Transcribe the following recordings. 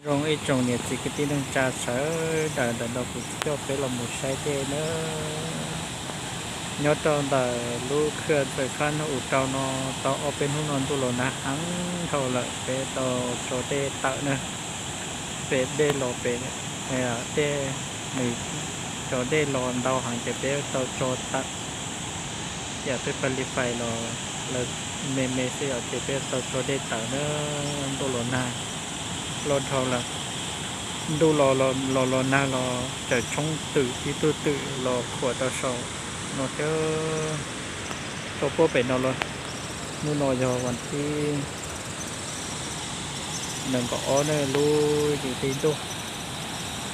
Zoo ib tsoom niam txiv kwv tij neej tsa sawv daws, ntawm no kuv coj peb los mus saib dej nawb. Nyob rau ntawm lub khw Ntxawm Khab Nub Us Rau no tau ob peb hnub no ntuj los nag heev dhau lawm, peb tau tso dej tawm na. Pem dej los pem, dej, nws, cov dej los ntau heev ces peb tau tso tawm. Yam twb pab li fais los lawv me me xwb yom, ces peb tau tso dej tawm na. Ntuj los nag loj dhau lawm. Ntuj los los los nag los tseem tshoob twm tib tug twm los khuam rau saum no thiab. Rau puag pem no los, hnub no yog vas thib nees nkaum ob na, lub yim hli ntuj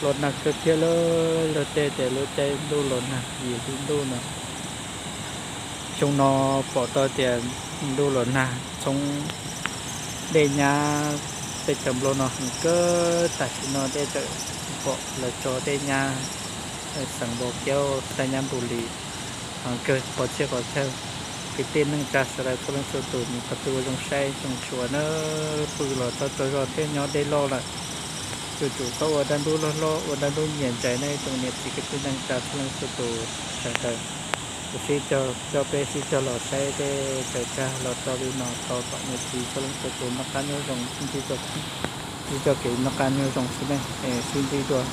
los nag kawg thiab lawm. Luag tej tias lub caij ntuj los nag yim hli ntuj no. Xyoo no pom tau tias ntuj los nag tshoob dej nyab teb chaws Nplog no heev kawg. Tam sim no dej tseem pom lawv tso dej nyab xeev Npau Kiaub, Xab Nyab Npus Lis heev kawg qhov txhia qhov chaw. Kwv tij neej tsa sawv daws txhua leej txhua tus mus qhov twg ua zoo saib zoo tshua na, pw los txhob tsaug zog thiab nyob dej loj lawm. Yuav tsum txhob ua dab ntub loj loj, ua dab ntub nyiam ntsais na ib tsoom niam txiv kwv tij neej tsa txhua leej txhua tus sawv daws. Kuv sib cog, coj peb sib cog los saib dej tsaws tsag los rau li no tau tom niam txiv txhua leej txhua tus noj qab nyob zoo, sib ntsib, sib coj kev noj qab nyob zoo xwb ne, sib ntsib dua.